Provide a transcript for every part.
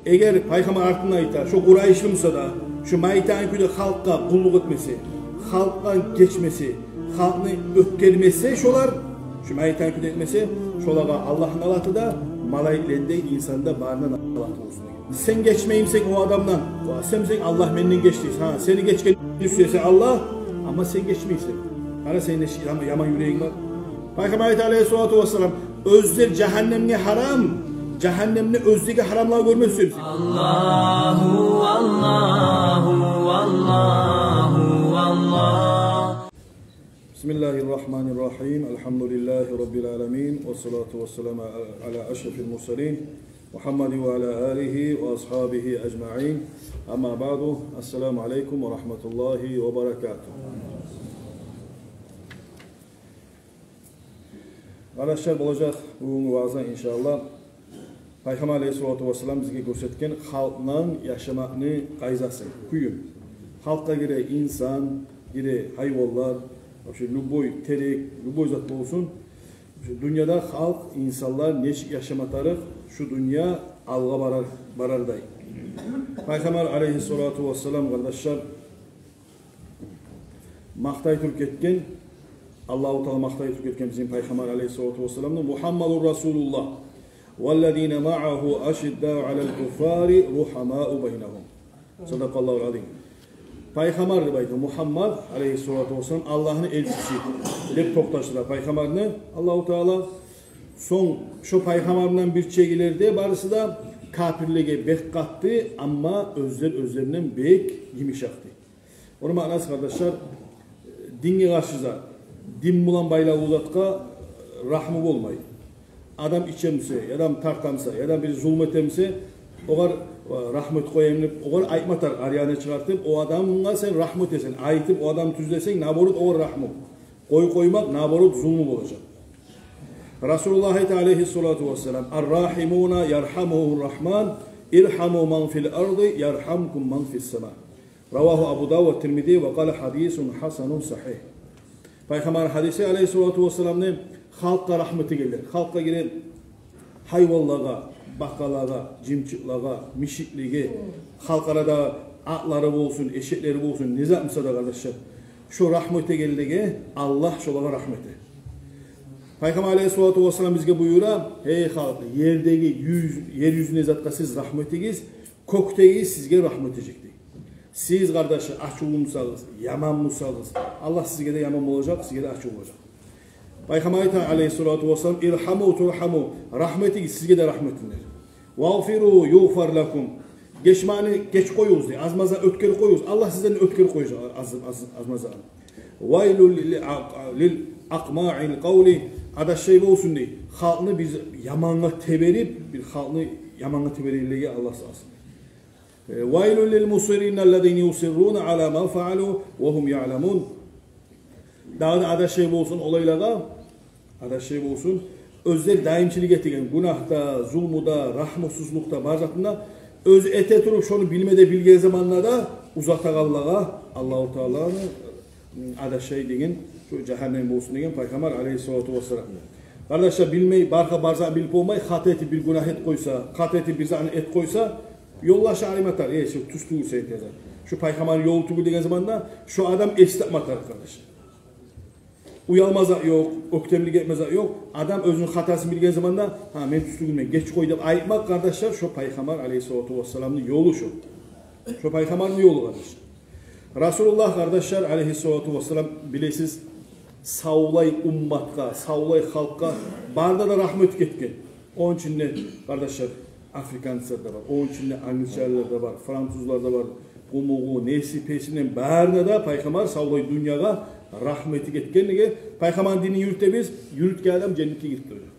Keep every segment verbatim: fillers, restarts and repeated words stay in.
Эгер пайхаммар артындан айта, шо къурайышлы буса да, шо майытайын кюйде халкъгъа къуллукъ этмесе, халкъдан гечмесе, халкъны оьтгермесе шолар, шо майытайын кюйде этмесе, шолагъа Аллагьны налаты да, малайиклени де, инсанны да, барына налаты болсун деген. Сен гечмеймисен о адамдан, ва сен, сен, Аллагь менден геч дейсен, гьа, сени гечгенни сюе Аллагь, амма сен гечмейсен. Къара, сени де яман, яман юрегинг бар. Пайхаммар айта, алейгьиссалату вассалам, оьзлер жагьаннемге гьарам, жагьаннемни оьзлеге гьарамлап гёрмесенбиз. Аллагьу, Аллагьу, Аллагьу, Аллагь. بسم الله الرحمن الرحيم. الحمد لله رب العالمين. والصلاة والسلام على أشرف المرسلين محمد وعلى آله وأصحابه أجمعين. أما بعد. السلام عليكم ورحمة الله وبركاته. Къардашлар, болажакъ бугюнгю ваъза, иншааллагь, Пайхаммар алейгьиссалату вассалам бизге гёрсетген халкъ булан яшамакъны къайдасы, кююн. Халкъгъа гире инсан, гире гьайванлар, вообще любой терек, любой зат болсун. Шу дюньяда халкъ, инсанлар нечик яшама тарыкъ, шу дюнья алгъа барар, барардай. Пайхаммар алейгьиссалату вассалам, къардашлар, макътай туруп гетген, Аллагьу Таала макътай туруп гетген бизин Пайхаммар алейгьиссалату вассаламны: محمد رسول الله والذين معه أشداء على الكفار رحماء بينهم. صدق الله العظيم. Пайхаммар деп айта, Мухаммад алейгьиссалату вассалам Аллагьны элчиси деп токъташдыра Пайхаммарны Аллагьу Таала. Сонг шо Пайхаммар булан бирче гелерде барысы да, капирлеге бек къатты, амма оьзлер оьзлеринден бек йымышакъды. Ону маънасы, къардашлар, динге къаршы зат, дин булан байлавлу затгъа рагьму болмай. Адам ичемсе, яда тарта буса, яда бир зулму этемсе, огъар, э, рагьму этип къояйым деп, огъар айтма тарыкъ, аръягъына чыгъартып, о адамгъа сен рагьму этесен, айтып, о адамны тюзлесенг, наоборот, огъар рагьму. Къой-, къоймакъ, наоборот, зулму болажакъ. Расулуллагь айта алейгьиссалату вассалам: الراحمون يرحمهم الرحمن ارحموا من في الأرض يرحمكم من في السماء. رواه أبو داود والترمذي وقال حديث حسن صحيح. Пайхаммар гьадиси алейгьиссалату вассаламны: халкъгъа рагьму этегенлер, халкъгъа гире гьайванлагъа, бакъалагъа, жымчыкълагъа, мишиклеге, халкъ арада атлары болсун, эшеклери болсун, не зат буса да, къардашлар, шо рагьму этегенлеге Аллагь шолагъа рагьму эте. Пайхаммар алейгьиссалату вассалам бизге буюра: «Гьей халкъ, ердеги юз, ер юзюне затгъа сиз рагьму этигиз, кёкдеги сизге рагьму этежек», — дей. Сиз, къардашлар, ачувлу бусагъыз, яман бусагъыз, Аллагь сизге де яман болажакъ, сизге де ачувлу болажакъ. Пайхаммар айта алейгьиссалату вассалам: «Ирхаму турхаму», рагьму этигиз, сизге де рагьму этилинер. «Вагъфиру югъфар лакум», гечмени гечип къоюгъуз, дей, аз-маз оьтгерип къоюгъуз, Аллагь сизден оьтгерип къояжакъ аз-, аз-, аз-маз. «Вайлун лил акъ-, лил акъмаил къавли», адашай болсун, дей, халкъны бир ямангъа теберип, бир халкъны ямангъа теберегенлеге Аллагь сакъласын. Э, «Вайлун лил мусиррина аллазина юсирруна ала ма фаалу ва гьум яъламун». Дагъы да адашай болсун олайлагъа, адашай болсун, оьзлер даимчилик этеген гюнагьда, зулмуда, рагьмусузлукъда, бар затында, оьзю эте туруп, шону билме де билген заманда да узатагъанлагъа Аллагьу Тааланы, м, адашай деген, шо жагьаннем болсун деген Пайхаммар алейгьиссалату вассалам. Къардашлар, билмей, бархъа бар затны билип болмай, хата этип бир гюнагь этип къойса, хата этип бир затны этип къойса, ёлдашы арыматар: «Эй, шо тюз тюгюл сен этеген зат, шо Пайхаммарны ёлу тюгюл», — деген заманда шо адам эс тапма тарыкъ, къардашлар. Уялма зат ёкъ, оьктемлик этме зат ёкъ. Адам оьзюню хатасын билген заманда: «Гьа, мен тюз тюгюлмен, гечип къой», — деп айтмакъ, къардашлар, шо Пайхаммар алейгьиссалату вассаламны ёлу шо. Шо Пайхаммарны ёлу, къардашлар. Расулуллагь, къардашлар, алейгьиссалату вассалам, билесиз, савлай умматгъа, савлай халкъгъа барына да рагьму этип гетген. Ону ичинде, къардашлар, африканцлар да бар, ону ичинде англичанлар да бар, французлар да бар, къумугъу, неси-песинден барына да Пайхаммар савлай дюньягъа рагьму этип гетгенлиги, Пайхаммарны динин юрютебиз, юрютген адам женнетге гирип туражакъ.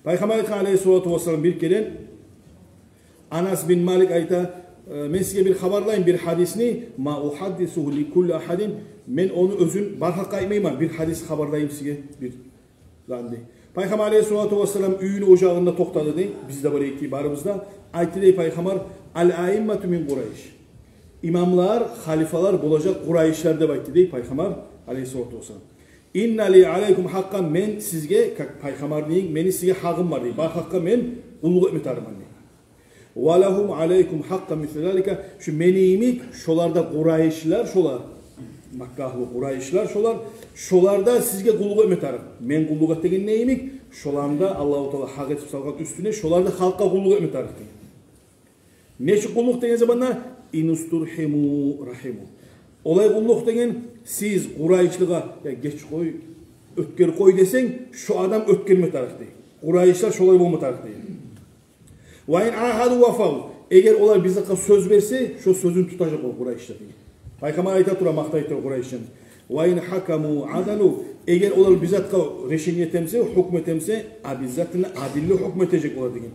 Пайхаммар айтгъан алейгьиссалату вассалам бир керен, Анас бин Малик айта: «Э, мен сизге бир хабарлайым бир гьадисни, ма ухаддисугьу ли кулли агьадин, мен ону оьзюн бар халкъгъа айтмайман, бир гьадис хабарлайым сизге, бир зат», — дей. Пайхаммар алейгьиссалату вассалам уьюню ожагъында токътады, дей, биз де бар эдик, барыбыз да. Айтды, дей, Пайхаммар: «Ал аиммату мин Къурайш». Имамлар, халифалар болажакъ Къурайшлар деп айтды, дей, Пайхаммар алейгьиссалату вассалам. «Инна ли алайкум гьакъкъан», мен сизге, как Пайхаммарны, мени сизге гьакъым бар, дей. Бар халкъгъа мен къуллукъ этме тарыкъман, дей. Ва лагьум алайкум гьакъкъа мислу залика. Шу мени йимик, шолар да къурайшлар, шолар. Макка агьлу къурайшлар, шолар. Шолар да сизге къуллукъ этме тарыкъ. Мен къуллукъ этегенни йимик, шоланы да Аллагьу Таала гьакъ этип салгъан уьстюне, шолар да халкъгъа къуллукъ этме тарыкъ деген. Нечик къуллукъ деген заманда, ин истургьиму рагьиму. Олай къуллукъ деген, сиз къурайшлыгъа, я геч къой, оьтгер къой десенг, шо адам оьтгерме тарыкъ дей. Къурайшлар шолай болма тарыкъ дей. Ва ин агьаду вафав. Эгер олар бир затгъа сёз берсе, шо сёзюн тутажакъ о къурайшлар дей. Пайхаммар айта тура, макътай тура къурайшланы. Ва ин гьакаму адалу. Эгер олар бир затгъа решение этемсе, гьукму этемсе, обязательно адилли гьукму этежек олар деген.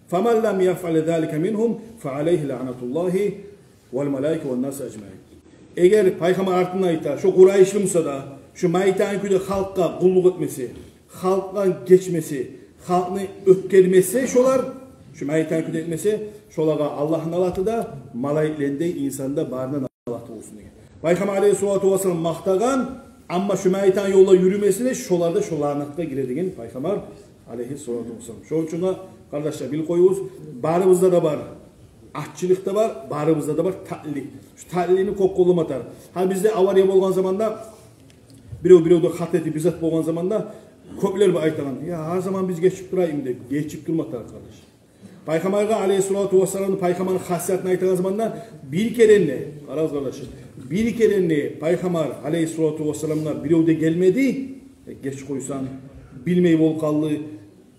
Фаман лам яфъал залика мингьум фа алайгьи лаънатуллагьи вал малаикати ван наси ажмаин. Эгер пайхаммар артындан айта, шо къурайшлы буса да, шо мен айтагъан кюйде халкъгъа къуллукъ этмесе, халкъдан гечмесе, халкъны оьтгермесе шолар, шо мен айтагъан кюйде этмесе, шолагъа Аллагьны налаты да, малайиклени де, инсанны да, барына налаты болсун деген. Пайхаммар алайгьиссалату вассалам макътагъан, амма шо мен айтагъан ёлда юрюмесе де, шолар да шо лаънатгъа гире деген пайхаммар алайгьиссалату вассалам. Шону учун да, къардашлар, билип къоюгъуз, барыбызда да бар аччылыкъ да бар, барыбызда да бар татлилик. Шо татлиликни кёп къоллама тарыкъ. Гьа, бизде авария болгъан заманда, бирев биревде хата этип, бир зат болгъан заманда, кёплер бар айтагъан: «Я, гьар заман биз гечип турайыкъмы?» — деп. Гечип турма тарыкъ, къардаш. Пайхаммаргъа алайгьиссалату вассаламны, пайхаммарны хасиятын айтагъан заманда, бир керен де, къарагъыз, къардашлар, бир керен де пайхаммар алайгьиссалату вассаламгъа бирев де гелмеди, э, геч къойсанг, билмей болуп къалды.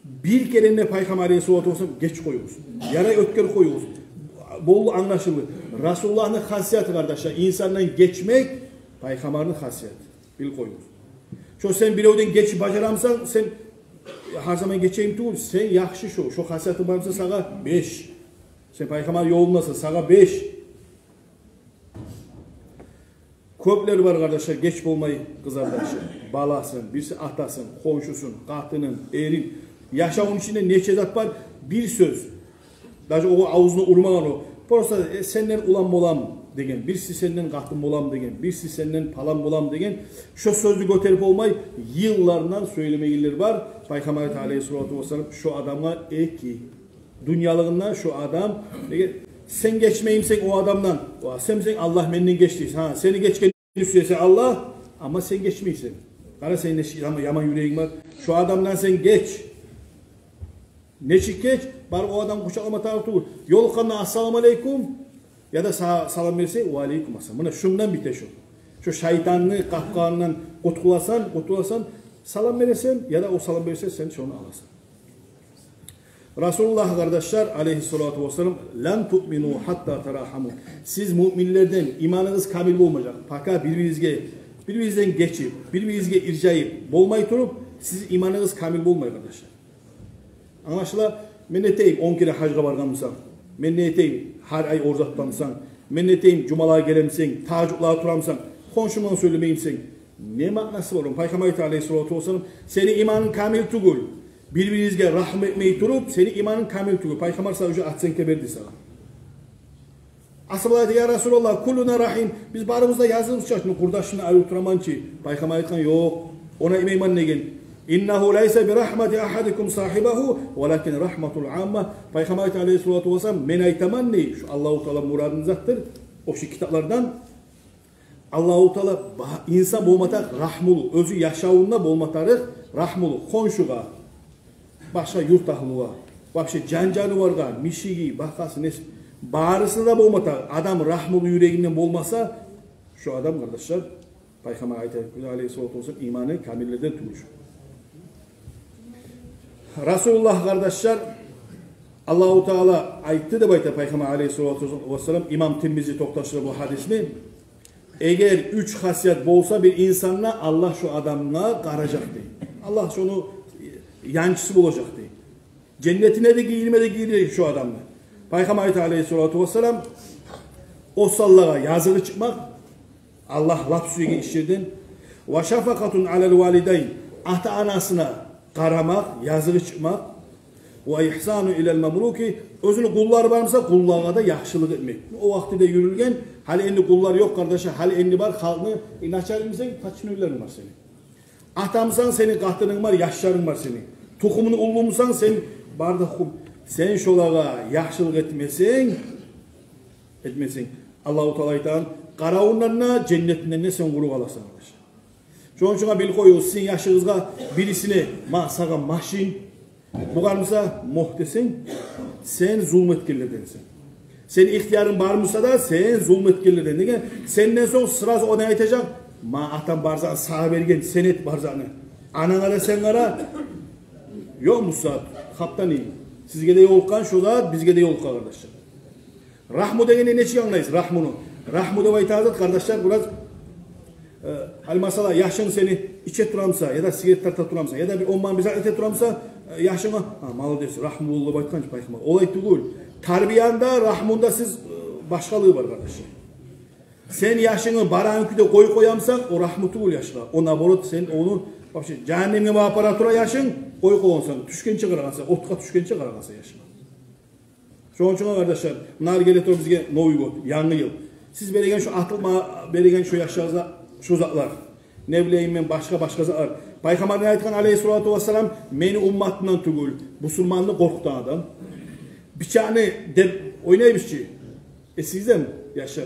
Бир керен де пайхаммар алайгьиссалату вассалам: «Геч къоюгъуз, ярай, оьтгер къоюгъуз, болду, англашылды». Расулуллагьны хасияты, къардашлар, инсандан гечмек, пайхаммарны хасияты. Билип къоюгъуз. Шо сен биревден гечип бажарамысан, сен гьар заман гечейим тюгюл, сен яхшы шо, шо хасиятынг бармыса, сагъа беш. Сен пайхаммар ёлундасан, сагъа беш. Кёплер бар, къардашлар, геч болмай къызардашы, баласын, бириси атасын, хоншусун, къатынын, эрин. Яшавуну ичинде нече зат бар, бир сёз. Даже о авзуна урмагъан о. Просто, э, сенден улан болам деген, бириси сенден къатын болам деген, бириси сенден палан болам деген. Шо сёзню гётерип болмай, йыллардан сёйлемегенлер бар. Пайхаммар айта алайгьиссалату вассалам шо адамгъа: «Эки, дюньялыгъында шо адам, неге сен гечмеймисен о адамдан? О, сен, сен, Аллагь менден геч дейсен. Гьа, сени гечген сюе эсе Аллагь, амма сен гечмейсен. Къара, сени нечик яман, яман юрегинг бар. Шо адамдан сен геч». Нечик геч? Барып о адамны къучакълама тарыкъ тюгюл. Ёлукъгъанда: «Ассаламу алейкум». Яда са-, салам берсе: «Ва алейкум ассалам». Муна шундан бите шо. Шо шайтанны къапкъанындан къутуласан, къутуласан, салам бересен, яда о салам берсе, сен шону аласан. Расулуллагь, къардашлар, алайгьиссалату вассалам: «Лан туъмину гьатта тарагьаму». Сиз муъминлерден, иманыгъыз камил болмажакъ, пока бир-биригизге, бир-биригизден гечип, бир-биригизге иржайып болмай туруп, сиз иманыгъыз камил болмай, къардашлар. Англашыла, мен не этейим, он керен гьажгъа баргъанмысан, мен не этейим, гьар ай ораза тутамысан, мен не этейим, жумалагъа гелемисен, тагьажжудлагъа турамысан, хоншунг булан сёйлемеймисен, не маънасы бар ону? Пайхаммар айта алайгьиссалату вассалам: «Сени иманынг камил тюгюл. Бир-биригизге рагьму этмей туруп, сени иманынг камил тюгюл». Пайхаммар сагъа уже оценка берди сагъа. Асгьабалар айта: «Я Расулаллагь, куллуна рагьим, биз барыбыз да языгъыбыз чы, шуну къурдашымдан айрылып тураман чы». Пайхаммар айтгъан: «Ёкъ, ону айтмайман», — деген. «Иннагьу лайса би рагьмати агьадикум сагьибагьу, валакин рагьматул амма». Пайхаммар айта алайгьиссалату вассалам: «Мен айтаман, — дей, — шу Аллагьу Таала мурадын затдыр, о шу китаплардан. Аллагьу Таала ба-, инсан болма тарыкъ рагьмулу, оьзю яшавунда болма тарыкъ рагьмулу, хоншугъа, башгъа юрт агьлугъа, вообще жан-жанываргъа, мишиги, бакъасы, неси, барысына да болма тарыкъ. Адам рагьмулу юрегинден болмаса, шу адам, къардашлар, пайхаммар айта алайгьиссалату вассалам, иманы камиллерден тюгюл шу». Расулуллагь, къардашлар, Аллагьу Таала айтды деп айта пайхаммар алайгьиссалату вассалам, имам Тирмизи токъташдыра бу гьадисни. Эгер уьч хасият болса бир инсанда, Аллагь шо адамгъа къаражакъ дей. Аллагь шону янчысы болажакъ дей. Женнетине де гийирме де гийирежек шо адамны. Пайхаммар айта алайгьиссалату вассалам: осаллагъа языгъы чыкъмакъ, Аллагь лап сюеген ишлерден. Ва шафакъатун алал валидайн, ата-анасына къарамакъ, языгъы чыкъмакъ. Ва ихсану илал мамлуки, оьзюню къуллары бармыса, къуллагъа да яхшылыкъ этмек. О вакътиде юрюлген, гьали энди къуллар ёкъ, къардашлар, гьали энди бар халкъны, э, начальникмисен, подчинённыйларынг бар сени. Атамысан, сени къатынынг бар, яшларынг бар сени. Тухумуну уллумусан, сен бары да ху-, Сен шолагъа яхшылыкъ этмесенг, этмесенг, Аллагьу Таала айтагъан, къаравундан да, женнетинден де сен къуру къаласан, къардашлар. Шону учун билип къоюгъуз, сизин яшыгъызгъа бирисине, ма, сагъа машин, бугъар буса, мох десенг, сен зулму этгенлерденсен. Сени ихтиярынг бар буса да, сен зулму этгенлерден. Неге? Сенден сонг сразу ону айтажакъ, ма, атам бар затны сагъа берген, сен эт бар затны. Ананга да сен къара, ёкъ буса, хаптан ийин. Сизге де ёлукъгъан шо зат, бизге де ёлукъгъан, къардашлар. Рагьму дегенни нечик англайсыз? Рагьмуну. Рагьму деп айтагъан зат, къардашлар, бираз, э, гьали масала, яшынг сени иче тура буса, яда сигарет тарта тура буса, яда бир онман бир зат эте тура буса, э, яшынга, гьа, молодец, рагьму бол деп айтгъан чы пайхаммар. Олай тюгюл. Тарбияны да, рагьмуну да сиз, э, башгъалыгъы бар, къардашлар. Сен яшынгны барагъан кюйде къоюп къоя бусанг, о рагьму тюгюл яшгъа. О, наоборот, сен ону вообще жагьаннемге апара тура яшынг, къоюп къойгъансан, тюшгенче къарагъансан, отгъа тюшгенче къарагъансан яшынга. Шону учун, къардашлар, муна геле тура бизге Новый год, Янгы йыл. Сиз береген шо атылма, береген шо яшлагъа шо затлар. Не билейим мен, башгъа-башгъа затлар. Пайхаммар не айтгъан, алейгьиссалату вассалам, мени умматымдан тюгюл бусурманны къоркъутагъан адам. Бичакъны деп ойнайбыз чы. Эсигиздеми, яшлар?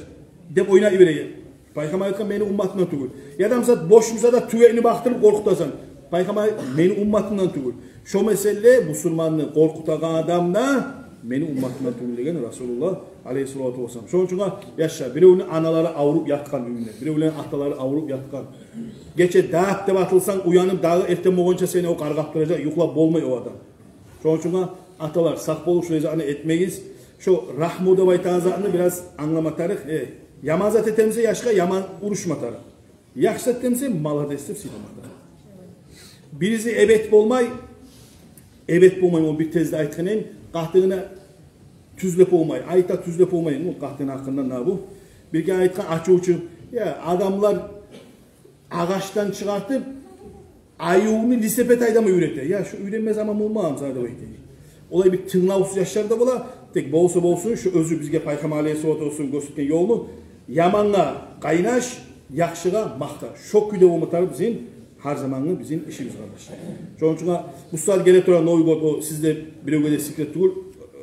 Деп ойнап йибереген. Пайхаммар айтгъан, мени умматымдан тюгюл. Яда, мисал, бош буса да тюбегин бакъдырып къоркъутасан. Пайхаммар, мени умматымдан тюгюл. Шо масала, бусурманны къоркъутагъан адам да мени умматымдан тюгюл деген Расулуллагь, алейгьиссалату вассалам. Шону учун, яшлар, биревню аналары авруп ятгъан уьюнде, биревлени аталары авруп ятгъан. Гече дат деп атылсанг, уянып, дагъы эртен болгъунча сени о къаргъап туражакъ, юхлап болмай о адам. Шону учун, аталар, сакъ болуп, шулай затны этмегиз. Шо рагьму деп айтагъан затны бираз англама тарыкъ. Э, яман зат этемсе, яшгъа яман урушма тарыкъ. Яхшы зат этемсе, молодец деп сыйлама тарыкъ. Бириси эбет болмай, эбет болмай, о бир тезде айтгъан эдим, къатынына тюзлеп болмай, айта тюзлеп болмай, о къатыны гьакъында на бу. Бирге айтгъан ачувчу, я, адамлар агъачдан чыгъартып, аювну лисепет айдама уьйрете. Я, шо уьйренме заман болмагъан сагъа деп айта. Олай бир тынглавсуз яшлар да бола. Тек болса болсун, шо оьзю бизге Пайхаммар алейгьиссалату вассалам гёрсетген ёлну, ямангъа къайнаш, яхшыгъа макъта. Шо кюйде болма тарыкъ бизин гьар замангъы бизин ишибиз, къардашлар. Шону учун бу сагьат геле тура Новый год, о сизде биревге де секрет тюгюл.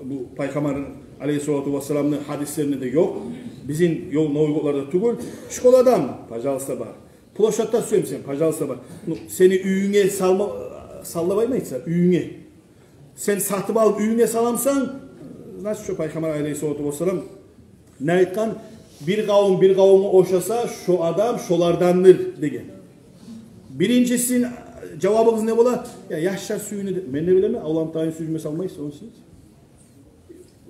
Бу Пайхаммар алейгьиссалату вассаламны гьадислеринде де ёкъ. Бизин ёл Новый годларда тюгюл. Школадамы? Пожалуйста, бар. Площадьда сюемисен, пожалуйста, бар. Ну, сени уьюнге салма, саллабайман айтса, уьюнге. Сен сатып алып уьюнге саламысан, значит, шо Пайхаммар алейгьиссалату вассалам не айтгъан? Бир къавум бир къавумгъа ошаса, шо адам шолардандыр деген. Биринчисин жавабыгъыз не бола? Я, яшлар сююне деп. Мен не билемен, авлам тайын сююнме салмайсыз, ону сиз.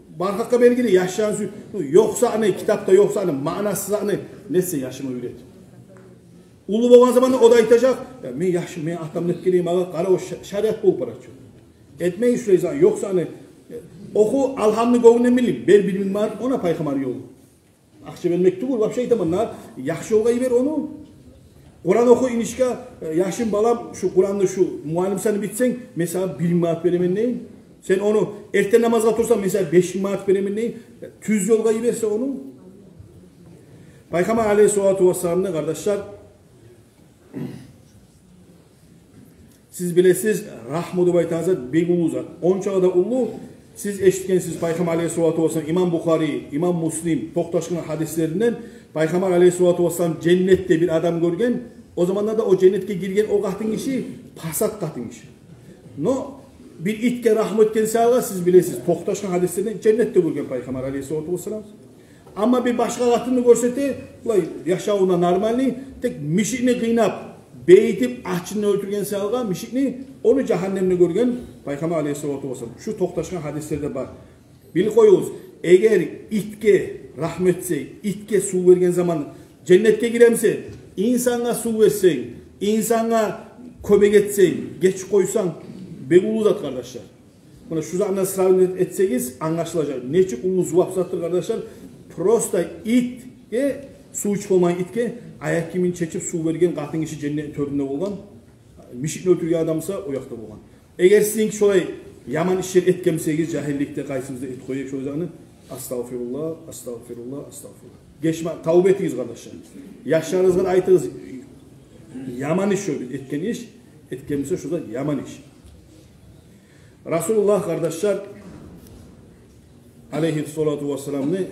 Бар гьакъгъа белгили, яшланы сюй-, ёкъ затны, китапда ёкъ затны, маънасыз затны несе яшыма уьйретип. Уллу болгъан заманда о да айтажакъ, я, мен яшым, мен атам не этгенин магъа къара, о ша-, шариат болуп бара чы. Этмей шулай зат, ёкъ затны. Оху, алгьамны гёнгюнден билип, бер билиминг бар, она Пайхаммар ёлу. Акъча бермек тюгюл, вообще айтаман, на, яхшы ёлгъа йибер ону. Къуран оху, инишка, э, яшым, балам, шу Къуранны, шу муаллимсаны битсенг, мен сагъа бир минут беремен дейин. Сен ону эртен намазгъа турсанг, мен сагъа беш минут беремен дейин. Тюз ёлгъа йиберсе ону. Пайхаммар алейгьиссалату вассаламны, къардашлар, сиз билесиз, рагьму деп айтагъан зат бек уллу зат. Ончакъы да уллу, сиз эшитгенсиз, Пайхаммар алейгьиссалату вассалам, имам Бухари, имам Муслим токъташгъан гьадислеринден, Пайхаммар алейгьиссалату вассалам женнетде бир адам гёрген, о заманда да о женнетге гирген о къатын гиши пасат къатын гиши. Но бир итге рагьму этген саялы, сиз билесиз, токъташгъан гьадислеринден женнетде гёрген Пайхаммар алейгьиссалату вассалам. Амма бир башгъа къатынны гёрсете, булай яшавунда нормальный, тек мишикни къыйнап, бегитип, ачындан оьлтюрген саялы мишикни, ону жагьаннемде гёрген Пайхаммар алейгьиссалату вассалам. Шу токъташгъан гьадислерде бар. Билип къоюгъуз, эгер итге рагьму этсенг, итге сув берген заман женнетге гиремисен, инсангъа сув берсенг, инсангъа кёмек этсенг, гечип къойсанг, бек уллу зат, къардашлар. Муна шу затны сравнивать этсегиз, англашылажакъ нечик уллу зувап затдыр, къардашлар. Просто итге, сув ичип болмайгъан итге аякъ кийимин чечип сув берген къатын гиши женнетни тёрюнде болгъан, мишикни оьлтюрген адам буса о якъда болгъан. Эгер сизин шолай яман ишлер этген бусагъыз, жагьилликде къайсыбыз да этип къоя шо затны, астагъфируллагь, астагъфируллагь, астагъфируллагь. Гечме, тавба этигиз, къардашлар. Яшларыгъызгъа да айтыгъыз, яман иш шо, биз этген иш, этген буса шо зат яман иш. Расулуллагь, къардашлар, Алейгьиссалату вассаламны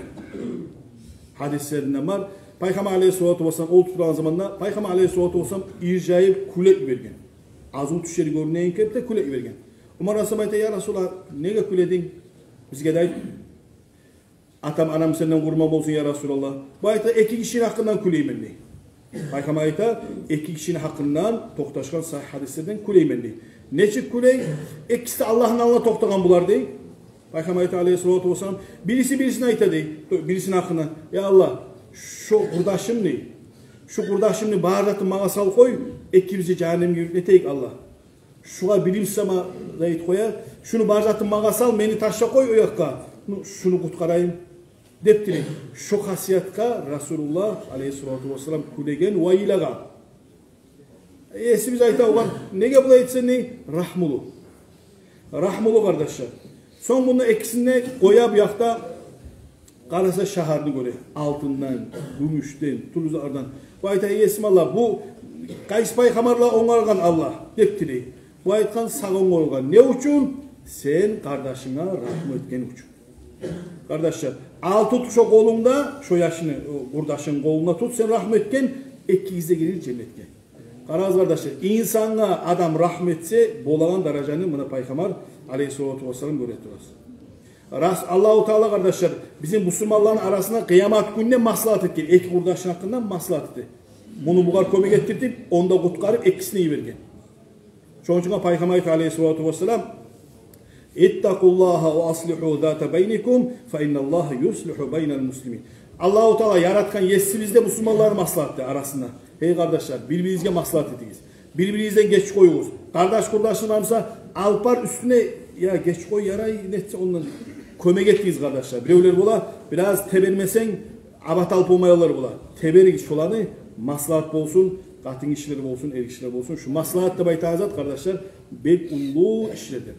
гьадислеринден бар. Пайхаммар алейгьиссалату вассалам олтуруп турагъан заманда Пайхаммар алейгьиссалату вассалам иржайып кюлеп йиберген. Азув тюшери гёрюнеген кепде кюлеп йиберген. Умар асгьаб айта: «Я Расулаллагь, неге кюлединг? Бизге де айт». «Атам, анам сенден къурман болсун, я Расулаллагь. Бу айта, эки гишини гьакъындан кюлеймен», — дей. Пайхаммар айта: «Эки гишини гьакъындан токъташгъан сагьигь гьадислерден кюлеймен», — дей. «Нечик кюлей? Экиси де Аллагьны алдына токътагъан булар», — дей. Пайхаммар айта алейгьиссалату вассалам: «Бириси бирисине айта, — дей, — бирисини гьакъына: Я Аллагь, шо къурдашым, — дей, — шо къурдашымны бар затын магъа сал къой, экибиз де жагьаннемге юрюп нетейик, Аллагь. Шугъар билим сама, — дей, — къоя, шуну бар затын магъа сал, мени ташла къой о якъгъа, ну, шуну къутгъарайым», — деп тилей. Шо хасиятгъа Расулуллагь алейгьиссалату вассалам кюлеген ва йылагъан. Есибиз айта огъар: «Неге булай этесен?» — дей. «Рагьмулу». Рагьмулу, къардашлар. Сонг мунда экисин де къоя бу якъда, къараса, шагьарны гёре. Алтындан, гюмюшден, тюрлю затлардан. Бу айта: «Есим Аллагь, бу къайсы пайхаммарлагъа онгаргъан Аллагь?» — деп тилей. Бу айтгъан: «Сагъа онгаргъан». Не учун? Сен къардашынга рагьму этген учун. Къардашлар, ал тут шо къолунгда, шо яшны, о, къурдашынгны къолунда тут, сен рагьму этген, экигиз де гирер женнетге. Къарагъыз, къардашлар, инсангъа адам рагьму этсе, болагъан даражаны муна Пайхаммар алейгьиссалату вассалам гёре турасыз. Рас, Аллагьу Таала, къардашлар, бизин бусурманланы арасына къыямат гюнюне маслагьат этген, эки къурдашны гьакъында маслагьат этди. Муну бугъар кёмек этдиртип, ону да къутгъарып, экисин де йиберген. Шону учун Пайхаммар айта алейгьиссалату вассалам: «Иттакъуллагьа ва аслигьу зата байникум, фа инналлагьа юслигьу байнал муслимин». Аллагьу Таала яратгъан есибиз де бусурманланы маслагьат этди арасында. Гьей къардашлар, бир-биригизге маслагьат этигиз. Бир-биригизден геч къоюгъуз. Къардаш-къурдашынг бармуса, алып бар уьстюне, я геч къой, ярай, нетсе ондан. Кёмек этигиз, къардашлар. Биревлер бола, бираз тебермесенг, абат алып болмайгъанлар бола. Теберигиз шоланы, маслагьат болсун, къатын гишилер болсун, эр гишилер болсун. Шу маслагьат деп айтагъан зат, къардашлар, бек уллу ишлерден.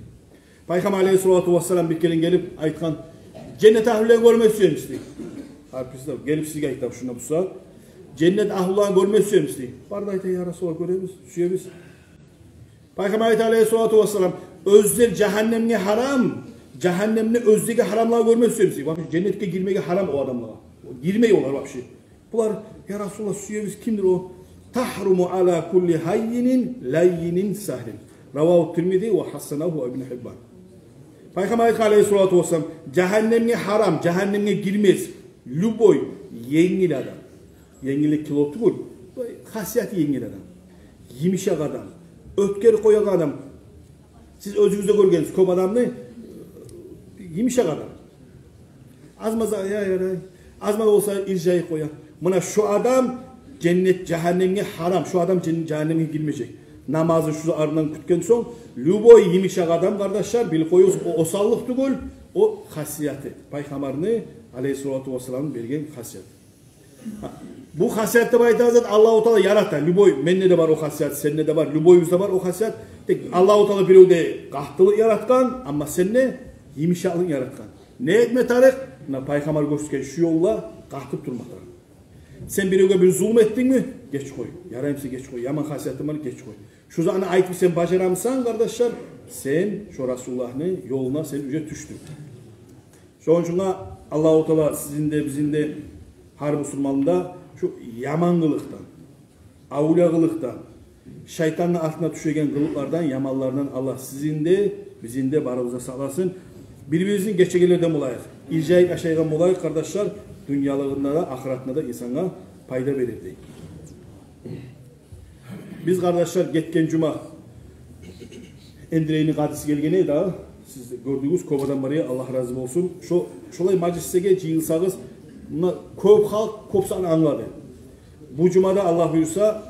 Пайхаммар алейгьиссалату вассалам бир керен гелип айтгъан: «Женнет агьлюлени гёрме сюемисиз?» — дей. Гьар бирисине гелип сизге айта шунда буса. «Женнет агьлюлени гёрме сюемисиз?» — дей. Бар да айта: «Я Расулаллагь, гёребиз, сюебиз». Пайхаммар айта алейгьиссалату вассалам: «Оьзлер жагьаннемге гьарам, жагьаннемни оьзлеге гьарамлагъа гёрме сюемисиз?» Вообще женнетге гирмеге гьарам о адамлагъа. Гирмей олар вообще. Булар: «Я Расулаллагь, сюебиз, кимдир о?» «Тагьруму ала кулли гьаййинин лаййинин сагьлин». Равагьу Тирмизи ва гьассанагьу Ибну Гьиббан. Пайхаммар айтгъан алейгьиссалату вассалам: «Жагьаннемге гьарам, жагьаннемге гирмес любой енгил адам». Енгил кило тюгюл, хасияты енгил адам. Йымышакъ адам, оьтгерип къоягъан адам. Сиз оьзюгюз де гёргенсиз кёп адамны, йымышакъ адам. Аз-маз, я, ярай, аз-маз болса иржайып къоя. Муна шо адам женнет, жагьаннемге гьарам, шо адам жен-, жагьаннемге гирмежек. Намазын шо арындан кютген сонг, любой йымышакъ адам, къардашлар, билип къоюгъуз, о осаллыкъ тюгюл, о хасияты. Пайхаммарны алейгьиссалату вассаламны берген хасияты. Бу хасият деп айтагъан зат Аллагьу Таала ярата. Любой, менде де бар о хасият, сенде де бар, любойубузда бар о хасият. Тек Аллагьу Таала биревде къаттылыкъ яратгъан, амма сенде йымышакълыкъ яратгъан. Не этме тарыкъ? Муна Пайхаммар гёрсетген шу ёлда къатып турма тарыкъ. Сен биревге бир зулму этдингми? Геч къой. Яраймыса, геч къой. Яман хасиятым бар, геч къой. Шу затны айтып сен бажарамысан, къардашлар, сен шо Расулуллагьны ёлуна сен уже тюшдюнг. Шону учун Аллагьу Таала сизин де, бизин де, гьар бусурманны да шу яман къылыкъдан, авлия къылыкъдан, шайтанны артына тюшеген къылыкълардан, яманлардан Аллагь сизин де, бизин де барыбызны да сакъласын. Бир-бирибизни гечегенлерден болайыкъ. Иржайып яшайгъан болайыкъ, къардашлар, дюньялыгъында да, ахыратында да инсангъа пайда берер дей. Биз, къардашлар, гетген жума Эндрейни къадиси гелген эди дагъы. Сиз гёрдюгюз, кёп адам бар эди, Аллагь рази болсун. Шо, шолай мажлислеге жыйылсагъыз, муна кёп халкъ кёп затны англады. Бу жумада, Аллагь буюрса,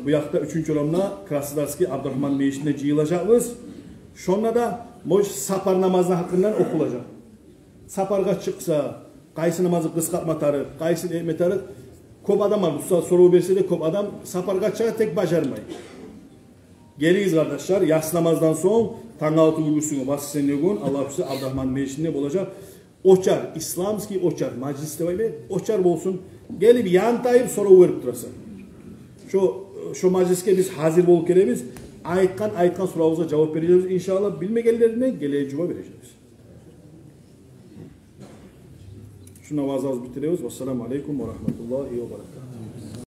бу якъда уьчюнчю орамда Краснодарский Абдурагьман межитинде жыйылажакъбыз. Шонда да, может, сапар намазны гьакъындан охулажакъ. Сапаргъа чыкъса, къайсы намазны къысгъартма тарыкъ, къайсын этме тарыкъ. Кёп адам бар, бу сорав берсе де, кёп адам сапаргъа чыгъа, тек бажармай. Гелигиз, къардашлар, яссы намаздан сонг, тангала тюгюл, бусурман воскресенье гюн, Аллагь буюрса, Абдурагьман межитинде болажакъ. Очар, исламский очар, мажлис деп айтмай, очар болсун. Гелип, янтайып, сорав берип турасан. Шо, шо мажлисге биз гьазир болуп гелебиз. Айтгъан, айтгъан соравугъузгъа жавап бережекбиз, иншааллагь. Билмегенлерине гелеген жума бережекбиз. Шунда ваазабызны битиребиз. Вассаламу алейкум ва рагьматуллагьи ва баракатугь.